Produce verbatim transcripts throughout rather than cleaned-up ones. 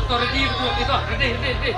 Ready, ready, ready, ready.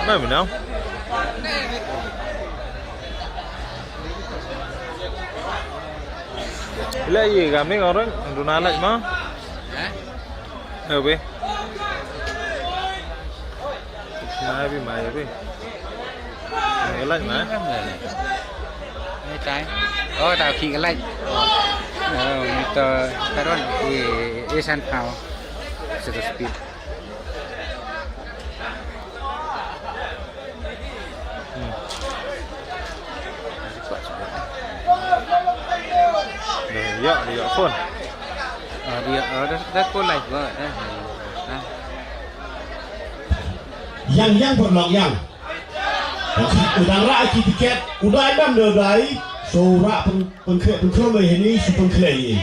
Mai mi nau. Ila ye kami orang duna laj ma. Hah? Ebe. Mai bi mai bi. Mai laj ma. Ni tai. Oh, tau ki laj. Oh, ni to karon i, i san pau. Satu speed. Hmm. Dah, ya, dia phone. Ah, dia, ah, dah, dah call live ba, dah. Ah. Yang, yang pernah yang. Yang si, u dang rah ki tiket, u dai dam de dai, so rah peng-, pengkhe-, pengkhe mai hini, si pengkhe ye.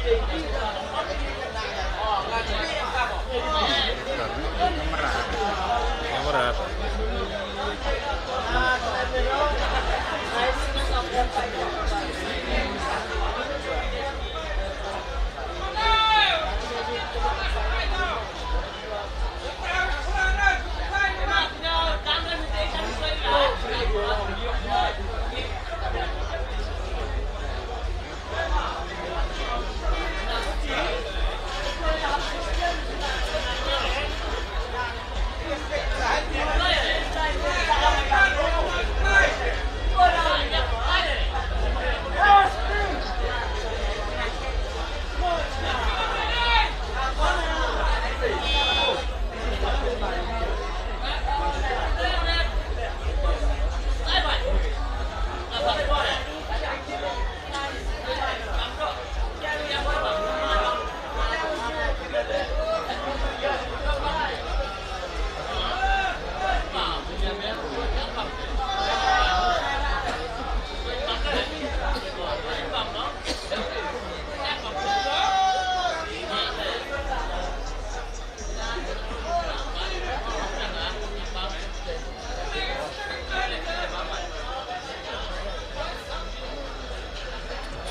Kamera.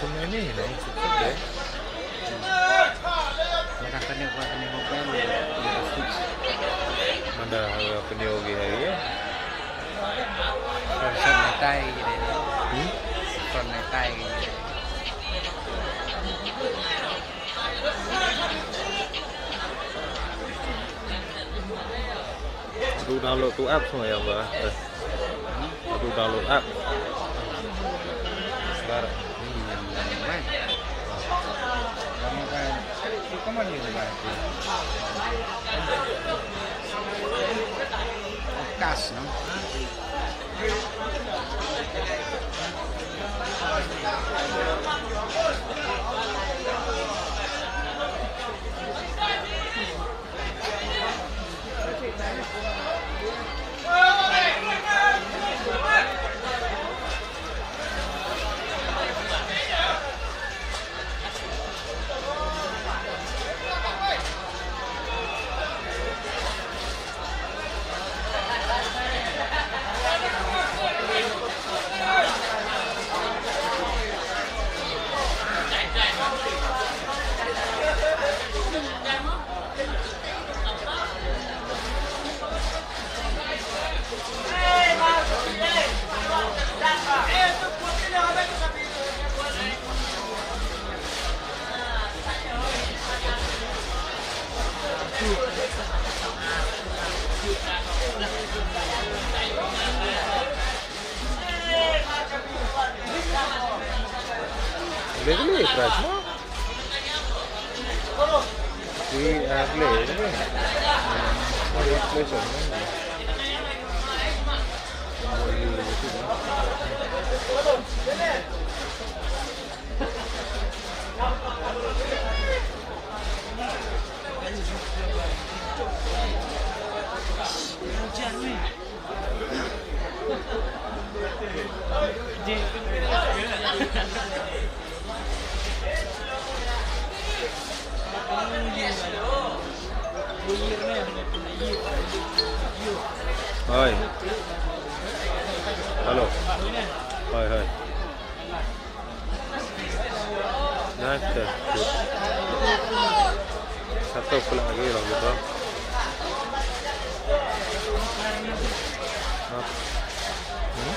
Chum ni ni, no? Chum de. Mada kani wa kani wa kani. Mada, uh, kani wa kani. From Son na tai ki de. Hmm? From na tai ki de. Adu download tu app semua ya, Bah. Eh. Adu download app. Sekarang. Come on, you guys. Kas, no? Lele, price mo? Ki, ah, lele, lele. Lele, lele. Hoi. Hello. Hoi, hoi. Nice, uh, good. Satu pula lagi lah gitu. Hah? Hmm?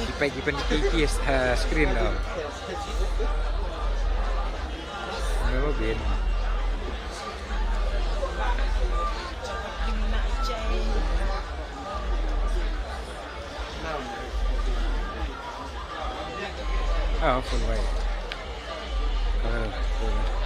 Ki pait ki pait ki ki, eh, screen, oh. Never been. Ah, phone wai. Ah, phone.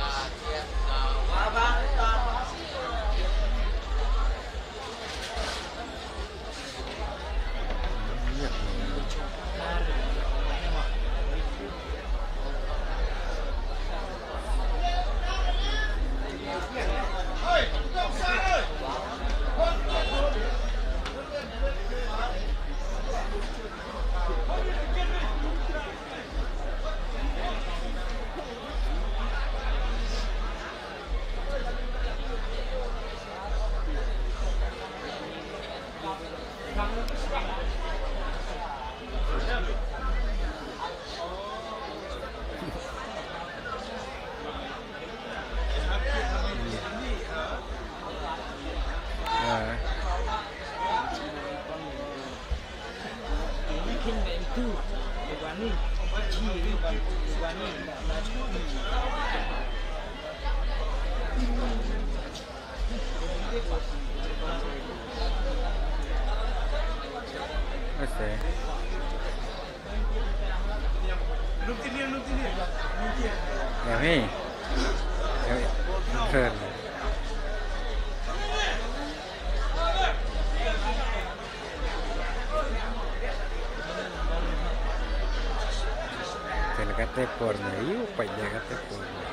Ese. Yummy. Yummy. Keren. Te la kate por ne, yu, pa ya kate por ne.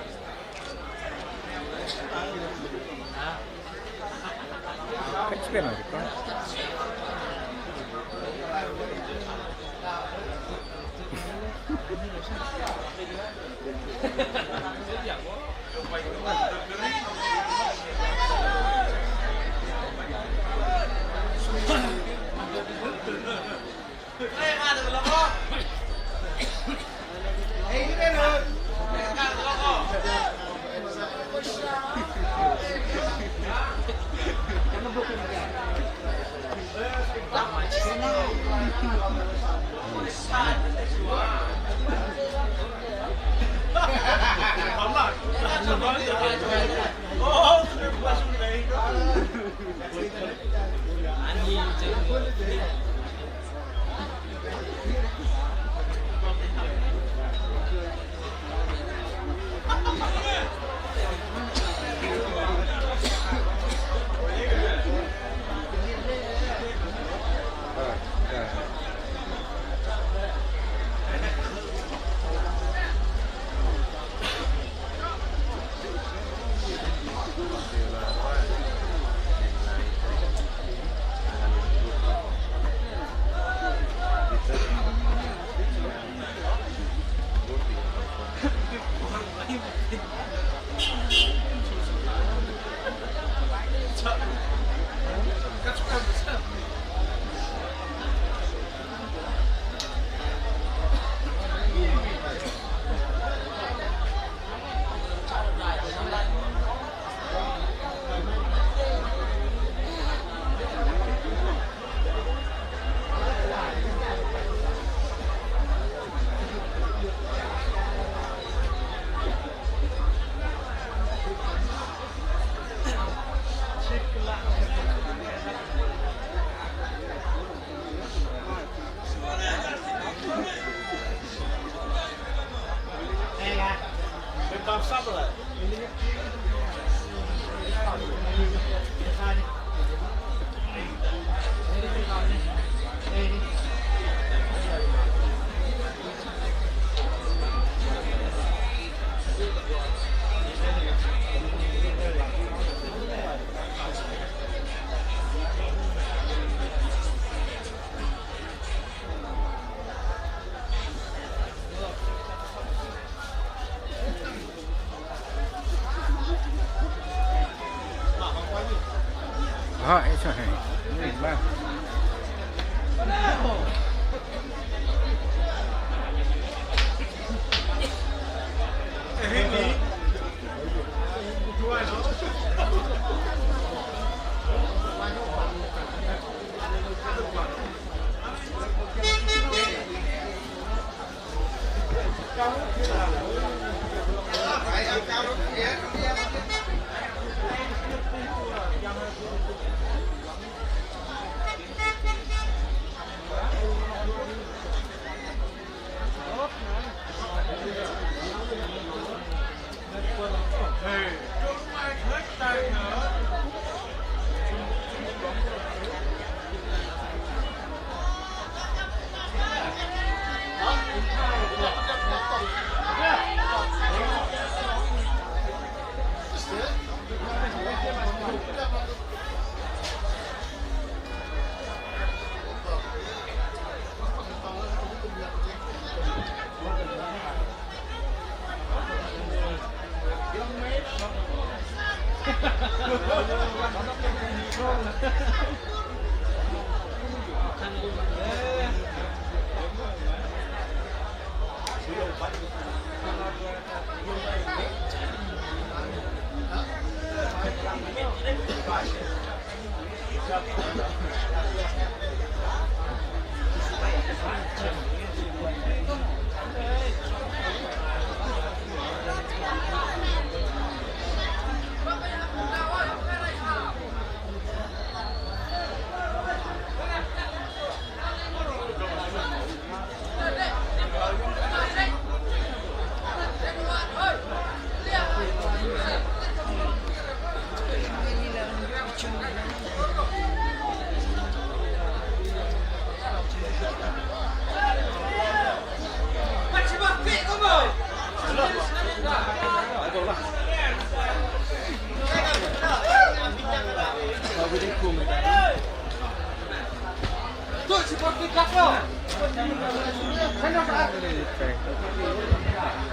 Ha, eso es. Ba.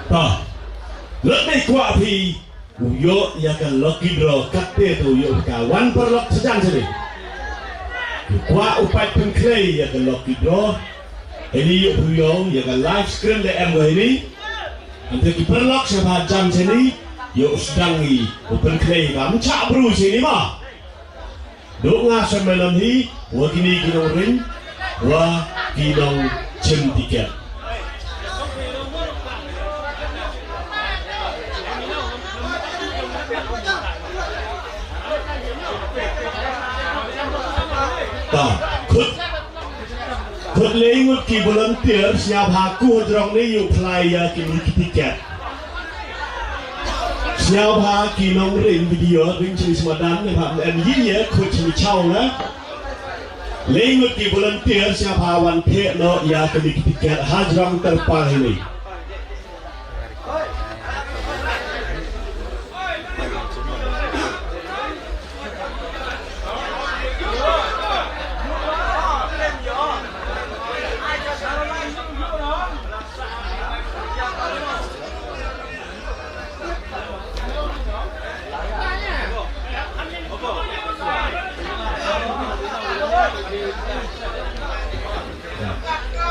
Ta, lada i kwah phi u yoh ya ka lucky draw, katte to u yoh ka wan paralok sa jan sini. Ki kwah u pait pynkhlei ya ka lucky draw. Heini yoh phi u yoh ya ka live screen da em ko heini. Ante ki paralok sa ba jan sini yoh sdang i u pynkhlei ka mcha bru sini ma. Dooh nga sa melon hi, wa kini ki nongring, wa ki nongchim tiket. Ta, khut, khut le ngut ki volunteer, sñiawbha ku hajrong ni yow apply ya kini ki ticket. Sñiawbha ki nongring video, ring chini smadan, ne bha em yi ye, khut chini chaw na. Le ngut ki volunteer, sñiawbha wan phe no ya kini ki ticket, hajrong ter pa hini.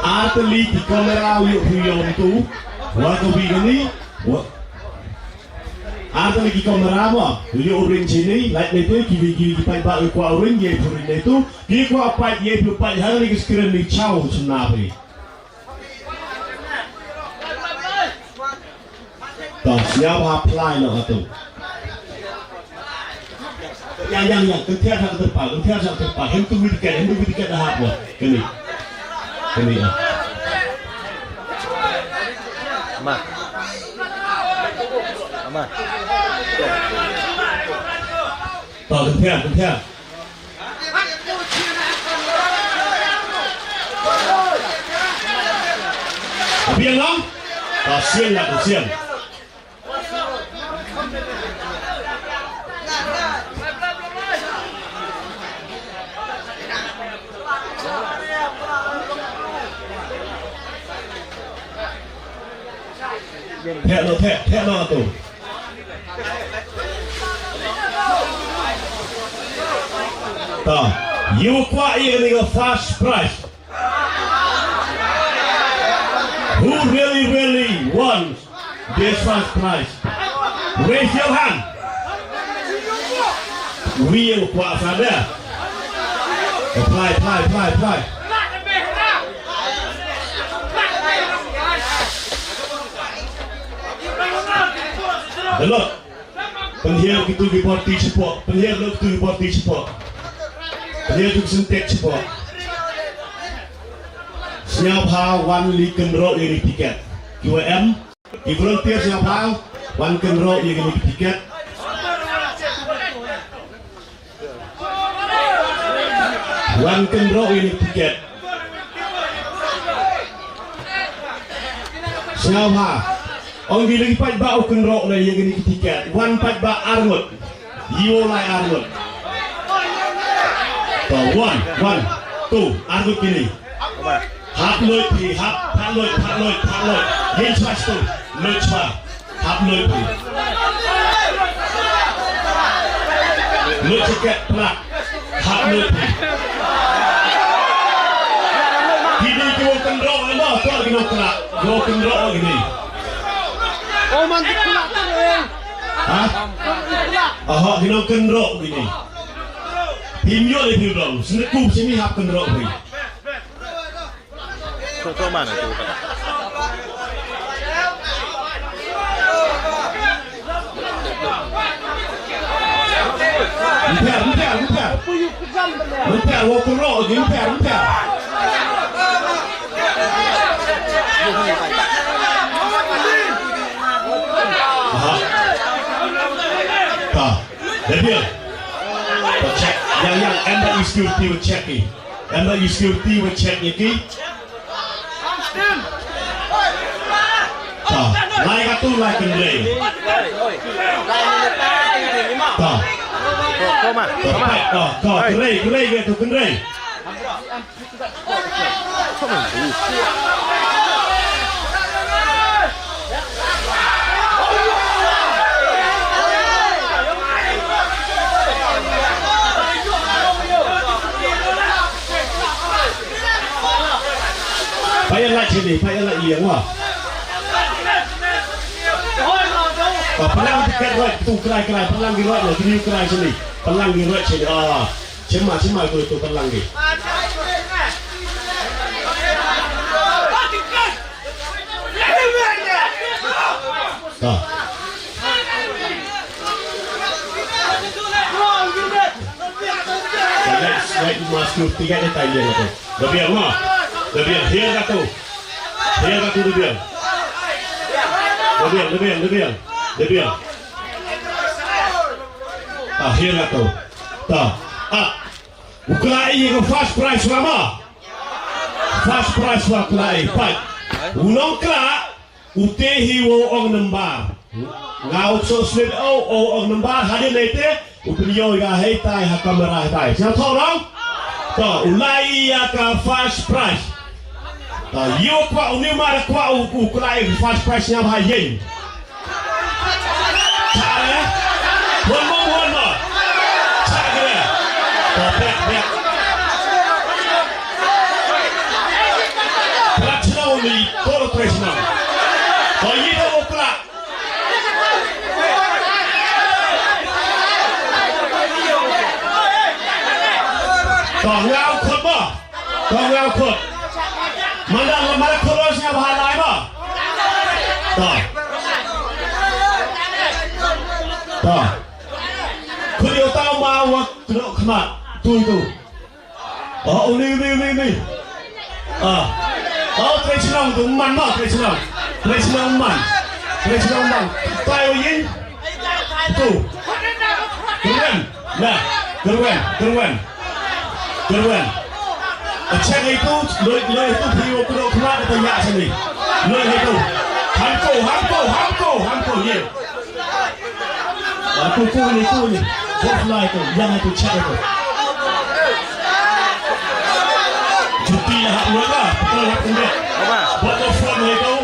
Ar tylli ki kamera u yoh phi yong tu, wa ka wi kani, wa. Ar tylli ki kamera mo, u yoh u ring chini, lait ne te, ki wi ki wi ki paidbah u kwah u ring, ye phi u ring ne tu, ki kwah pait, ye phi u pait, ha ni ki screen ni chaw chna phi. To, sñiawbha apply noh katu. Yang, yang, yang, kynthiar sa ka tyrpal, kynthiar sa ka tyrpal. Hem tu wi ticket, hem tu wi ticket da hap wa. Kani. Kani, ah. Ama. Ama. To, kynthiar, kynthiar. Biang lang. Kasian lah, kasian. Theh no, theh, theh no tu. Ta, you kwah ini ka first prize. Who really, really wants this first prize? Raise your hand. Wi yang kwah sa da. Apply, apply, apply, apply. Hello. Pynhiar kitu ki party chapoh, pynhiar kitu ki party chapoh. Pynhiar kitu ki syntek chapoh. Sñiawbha wan li kynroh ya ki ticket. Ki wa em, ki volunteer sñiawbha wan kynroh ya ki ticket. Wan kynroh ini ticket. Sñiawbha. Ong ki lagi paidbah u kynroh le ya kini ki ticket. Wan paidbah ar ngut. Yow lai ar ngut. To, one, one, two, ar ngut kini. Hap lut phi, hap, hap lut, hap lut, hap lut. Yin chwa stu, lut chwa. Hap lut phi. Lut ticket, plak. Hap lut phi. Kini ki wa kynroh, ano, to ki nongplak. Wa kynroh kini. Oh, man, plak tu, eh. Ha? Aha, ki nongkynroh kini. Phim yoh le phim rong. Sneku sini hap kynroh phi. Tok, tok mana tu? Ympiar, ympiar, ympiar. Ympiar, wa kynroh, ympiar, ympiar. Aha. Ta. Daniel. Ta check. Yang, yang, em da i security wa check i. Em da i security wa check ya ki. Ta, lai katu lai kynrei. Ta. Koma, koma. Ta, kynrei, kynrei, kynrei. Paya la chini, paya la iya wa. Pa, palang ki kat roi, tu krai, krai, palang ki roi, la, kini krai chini. Palang ki roi chini. Ah, chima, chima, tu, tu, palang ki. Ta. Mas tu tiga ni tai dia tu. Dabiang ma. Dabiang, hiar ka tu. Hiar ka tu, dabiang. Dabiang, dabiang, dabiang. Dabiang. Ah, hiar ka tu. Ta. Ah. U kla i ka first prize wa ma. First prize wa kla i. Pat. U nongkla. U te hi wow ong number. Nga u so slip o, o ong number, hadien neite u pynyoo ya heitai ha camera heitai. Sñiaw thaw rong? To, u lai ya ka first prize. To, yow kwah, u ni mar kwah u, u lai first prize, sñiaw ha yen. Chare. Wan mo, wan mo. Chare. To, bek, bek. Prak chna u ni, kor prak chna. To, yi da u prak. To, nga u khot mo. To, nga u khot. Manda, manda khot ro sñiaw bha lai mo. To. To. Khot yow tau ma wa kno khmat. Tu, tu. Oh, uni, uni, uni, uni. Ah. Oh, tre chnong tu man ma, tre chnong. Tre chnong man. Tre chnong man. Tai u yin. Tu. Kerwen. Na. Kerwen, kerwen. Kerwen. Achak itu, loi, loi itu, phi wo kudok kena kata yak sini. Loi itu. Hamko, hamko, hamko, hamko, ye. Ah, tu, tu ni, tu ni. Bot lai tu, yang itu, check itu. Juti lah hak luar lah, betul lah pendek. Apa? Bot tu phone ni tu.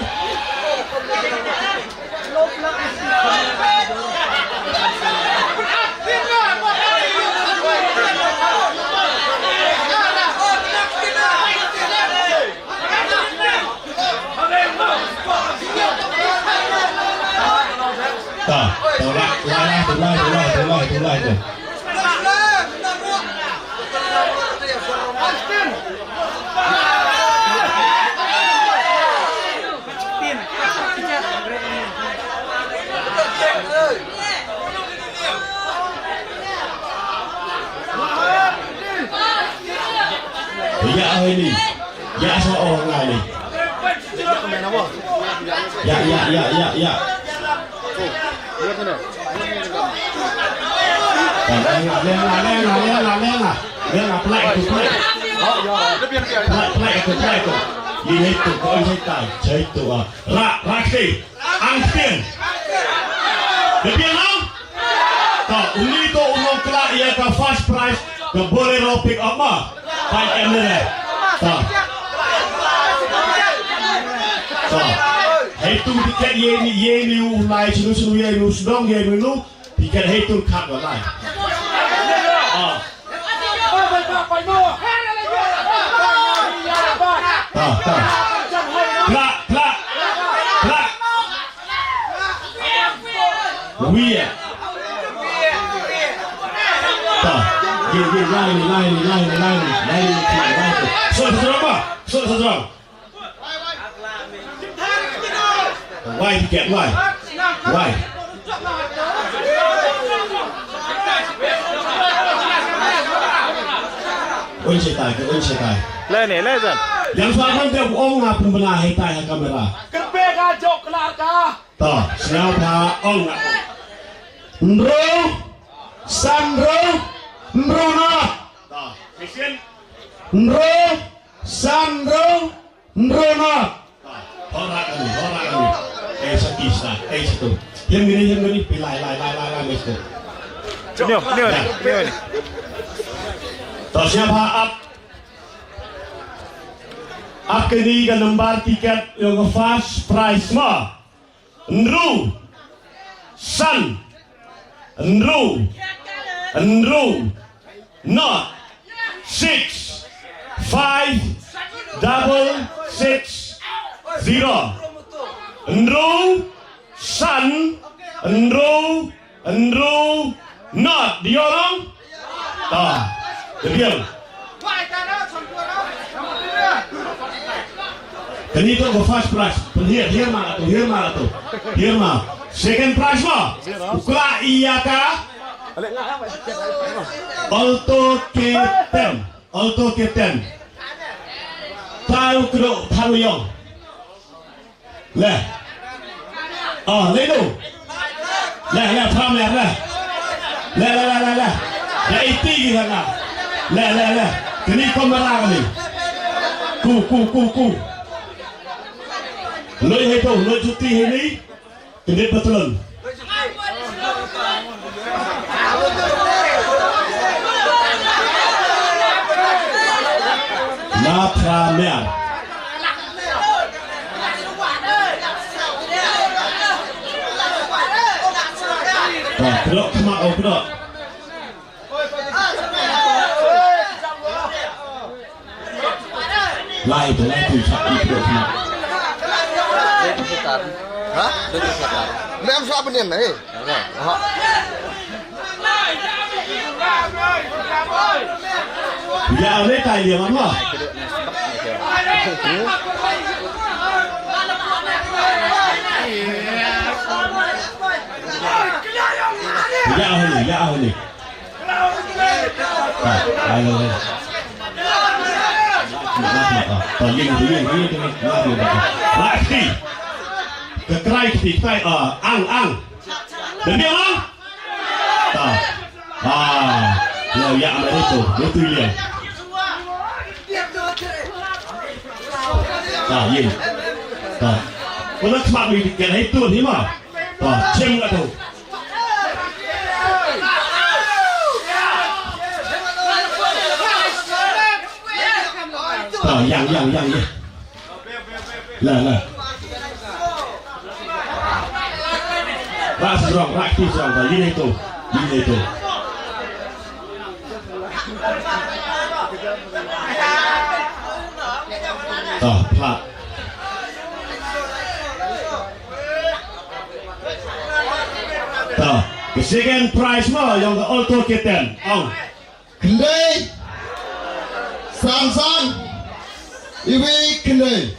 Ta, ta, la, la, la, tu, la, tu, la, tu, la, tu, la, tu. Ya, ini. Ya, so, oh, ngai ni. Ya, ya, ya, ya, ya. Lenga, lenga, lenga, lenga, lenga. Lenga, play tu, play. Play, play tu, play tu. Ini tu, kau ini tai, cai tu, ah. Ra, ra, si. Ang Ktien. Ka biang lang? Ta, uni to u nongkla ya ka first prize, ka Bolero pick up ma. Pai em ne. Ta. Ta. Hei tu tiket ye ni, ye ni u lai chinu chinu ye ni u sdong ye ni nu. Tiket hei tu khat wa lai. Ah. Ta, ta. Kla, kla, kla. Wia. Ta. Ye, ye, lai ni, lai ni, lai ni, lai ni, lai ni, lai ni. So, so, so, so. Wai tiket, wai. Wai. Oi, chetai, oi, chetai. Le ni, le zan. Yang sa kan dia ong na pembela heitai ha kamera. Kerpe ka jok kelar ka. Ta, sñiaw bha ong na. Nru, san nru, nru na. Ta, misin. Nru, san nru, Nrona. Hora kani, hora kani. Eh, sati sa, eh, satu. Hiam gini, hiam gini. Pi lai, lai, lai, lai, lai, mister. Nyo, nyo, nyo. To sñiaw bha ap. Ap kani ka number tiket yong ka first prize ma. Nru, san, nru, nru, not, six, five, double six, zero. Nru, san, nru, nru, not. Di orang? Ta. Debiang. Kani to ko first prize. Pun hiar, hiar ma to, hiar ma to. Hiar ma. Second prize ma. Ukla iya ka. Alto K ten. Alto K ten. Tau kdo tharu yong. Le. Ah, le no. Le, le, pam le, le. Le, le, le, le, le. Le, iti ki le, le. Le, le, le. Kini kamera kini. Ku, ku, ku, ku. Loi hai to, loi chuti hai ni. Kini patlon. Na pam le. Ba, kdo khmat o kdo. Lai tu, lai tu, chap tu, kdo khmat. Ha? Lem sa penian na, eh. Ha. Ya, le tai dia man ma. Ya, hini, ya, hini. Ah, ayo. Ah, ah, ah. Pagin, pagin, pagin, pagin. Rakti. Ke krai kti, krai, ah, ang, ang. Demi ang? Ta. Ah, ya, ya, ama itu. Itu dia. Ta, ye. Ta. Pernah sebab ni, kan itu ni mah. Ta, chem kat tu. Ta, yang, yang, yang, yang. La, la. Rak strong, rak ti strong, ta, yin itu, yin itu. Ta, plat. Ta, ka second prize mo, yong ka Alto K ten. Ong. Khyndai, san san, iwi khyndai.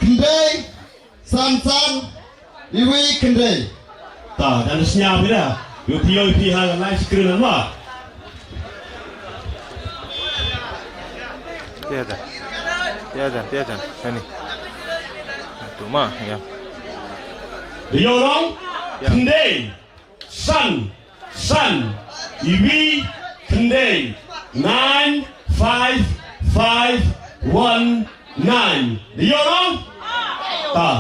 Khyndai, san san, iwi khyndai. Ta, dan snya pida. Yo phi, yo phi ha live screen ma. Tiada. Tiada, tiada. Ini. Tu ma, ya. Yo long. Ya. Khyndai. San, san, iwi, khyndai, nine, five, five, one, nine. Di yo no? Ta.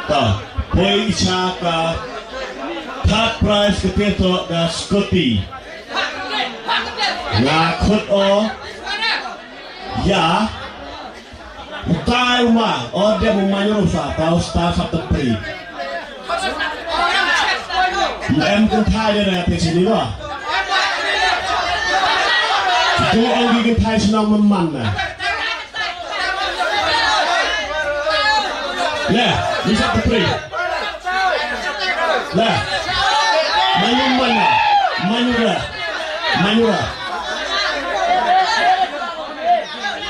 Ta. Poi cha ka third prize ka pieto ka scooty. Nga khut o. Ya. Utai uma, o de mu manyur sa, tau sta sa tepri. Em kynthai de na te sini wa. Tu ong ki kynthai sini man na. Le, ni sa tepri. La. Manyura, manyura, manyura.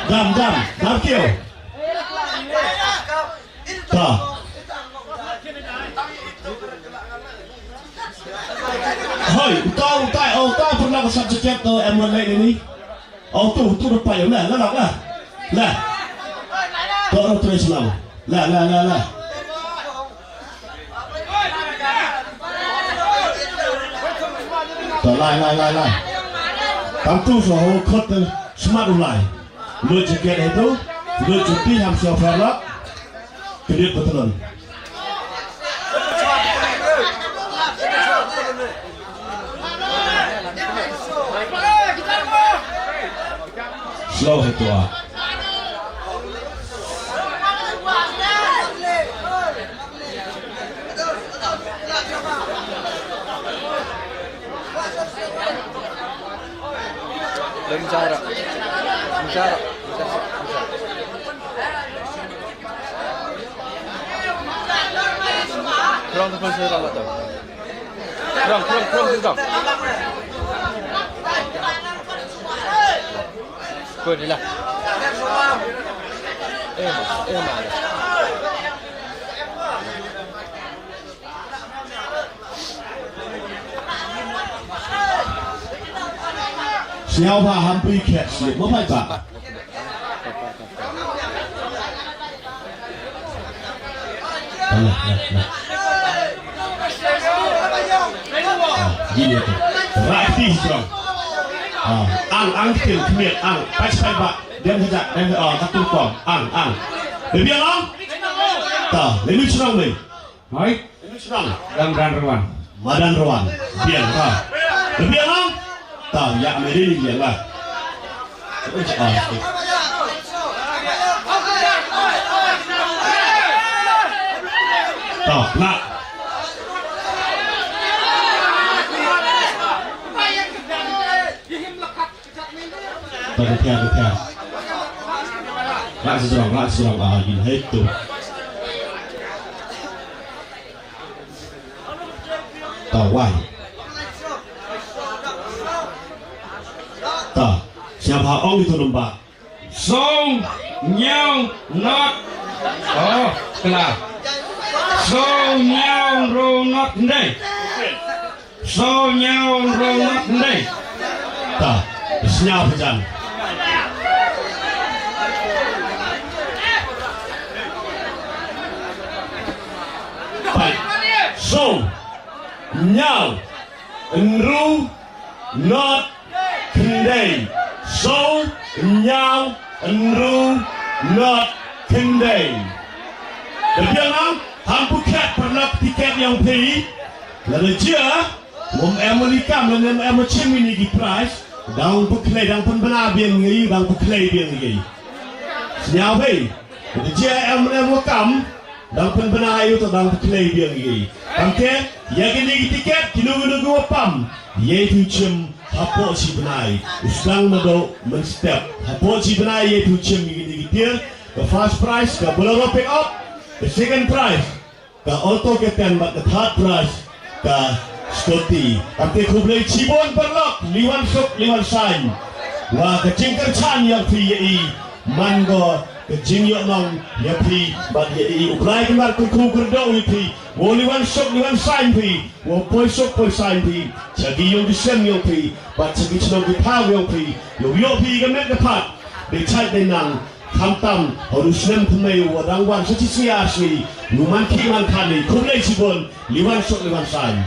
Dam, dam, dam kio. Ta. Hoi, utai, utai, utai, pernah ka sat jaket tu, em, wan lai ni. Au tu, tu da payung, la, la, la, la. La. To, to, to, slam. La, la, la, la. To, lai, lai, lai, lai. Tam tu so ho khot smat u lai. Lut jaket itu, lut chuti ham so farla. Kedit betulan. Slow hei tua. Lem jara. Jara. Prong tu pun saya rawat tu. Prong, prong, prong tu. Kau ni lah. Eh, ma, eh, ma. Sñiawbha ham phi khet slip mo phai ba. Alah, alah, alah. Ah, gini tu. Rati jrong. Ah, ang, ang, kin, kmiat, ang. Pach, pach, ba. Dem kejap, dem, ah, katu pom. Ang, ang. Baby, ang. Ta, lenu jrong ni. Hoi. Lenu jrong. Dang dan ruan. Madan ruan. Biang, ha. Baby, ang. Ta, ya, meri ni biang, ha. Tah, nak. Tah, dah tiar, dah tiar. Nak sejrong, nak sejrong. Ah, yin, hei, tu. Tah, wai. Tah, siapa ong itu nombor? Song, ñiaw, not. Oh, kla. Song, ñiaw, ro, not, ndai. Song, ñiaw, ro, not, ndai. Ta, sñiaw phi jan. Pai. Song, ñiaw, ynru, not, khyndai. Song, ñiaw, ynru, not, khyndai. Te biang lang, ham pyrkhat pyrlok tiket yong phi. Lada jia, wym em u li kam, lada em u chim ini ki prize. Dang pyrkhlei, dang pynbna biang ngi, dang pyrkhlei biang ngi. Sñiaw phi. Lada jia em, em u kam. Dang pynbna yu to dang pynbna biang i. Kamte, ya kini ki tiket, kino kino ki wa pam. Ye tu chim, hapoh chi bnai. U sdang na do, mynstep. Hapoh chi bnai, ye tu chim, ya kini ki tiar. Ka first prize, ka Bolero pick up. Ka second prize, ka Alto K ten, bad ka third prize, ka Scooty. Kamte khublei chibun pyrlok, liwan suk, liwan sain. Wa ka jingkyrchan yong phi ya i, man ko ka jingyoh nong ya phi, bad ya i, u Blai Kynrad kyrkhu kyrdoh ya phi, wow liwan suk, liwan sain phi, wow poi suk, poi sain phi, cha ki yung ki sem yong phi, bad cha ki chnong ki thaw yong phi, yow yoh phi ka met ka phad, dei chait dei nang, Khamtam, ha u snem thymmai wa dang wan sa chi sngi ar sngi, u man khih man khan i, khublei chibun, liwan suk liwan sain.